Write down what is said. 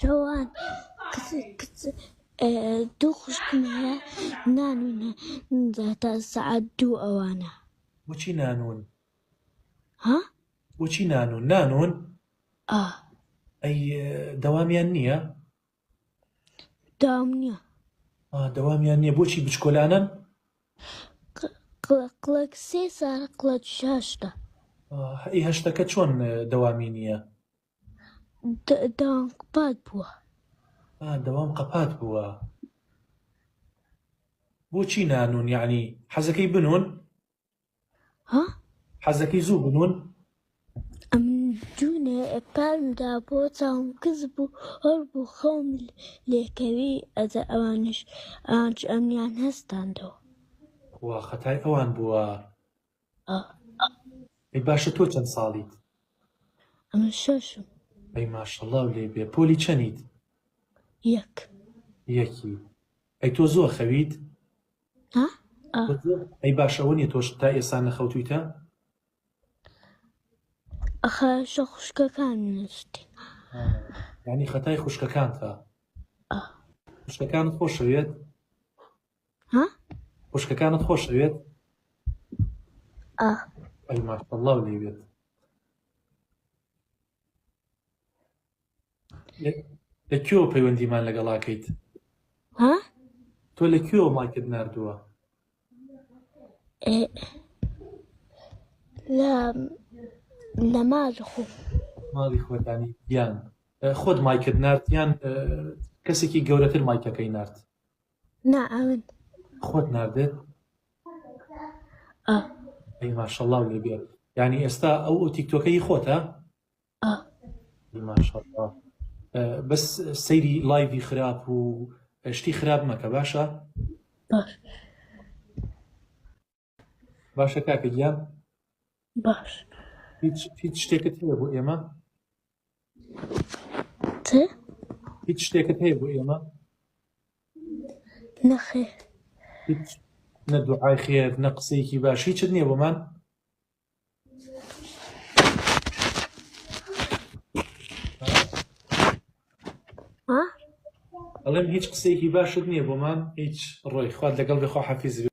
شەوان کچ کچ دوو خوشکم هەیە نانون تا سەعات دوو ئەوانە. بۆچی نانون؟ ها؟ بۆچی نانون؟ نانون؟ ئا. ئەی دەوامیان نییە؟ دەوام نییە. ئا دەوامیان نییە بۆچی بچکۆلانەن؟ قڵک سێ سار قڵک هەشتە. ئەی هەشتەکە چۆن دەوامی نییە؟ دەوام قپات بووە. ئا دەوام قەپات بووە. بۆچی نانون یعنی حەزەکەی بنون؟ ها؟ حەزەکەی زوو بنون؟ ئەمن دوونێ پارم دابۆ چاوم کز بوو هەر بوو خەوم لێکەوی ئەجە ئەوانیش ئەوانش ئەمنیان هەستاندەوە. خوا خەتای ئەوان بووە. ئا. ئەی باشە تۆ چەند ساڵیت؟ ئەمن شەشم. ئەی ماشەڵڵاو لێ بێ پۆلی چەنیت؟ یەک. یەکی. ئەی تۆ زۆر خەویت؟ ها؟ ئا. ئەی باشە ئەوە نیە تۆش تا ئێستا نەخەوتویتە؟ ئەخە شە خوشکەکان نووستی. یعنی خەتای خوشکەکانتە؟ ئا. خوشکەکانت خۆشەوێت؟ ها؟ خوشکەکانت خۆشەوێت؟ ئا. ئەی ماشەڵڵاو لێ بێت. لە کوێوە پەیوەندیمان لەگەڵاکەیت؟ ها؟ تۆ لە کوێوە مایکت ناردووە؟ لە لە ماڵی خۆم. ماڵی خۆتانی گیان خۆت مایکت نارد یان کەسێکی گەورەتر مایکەکەی نارد؟ نا ئەمن. خۆت ناردت؟ ئا. ئەی ماشەڵڵاو لێ بێ یعنی ئێستا ئەو ئەو تیکتۆکە هی خۆتە؟ ئا. ماشەڵڵا بەس سەیری live ی خراپ و شتی خراپ مەکە باشە؟ باش. باشە کاکە گیان؟ باش. هیچ هیچ شتێکت هەیە بۆ ئێمە؟ چ؟ هیچ شتێکت هەیە بۆ ئێمە؟ نەخێر. هیچ نە دوعای خێر نە قسەیەکی باش هیچت نییە بۆمان؟ ها؟ ئەڵێم هیچ قسەیەکی باشت نییە بۆمان؟ هیچ ڕۆی خوات لەگەڵ بێ خوا حەفیز بێ.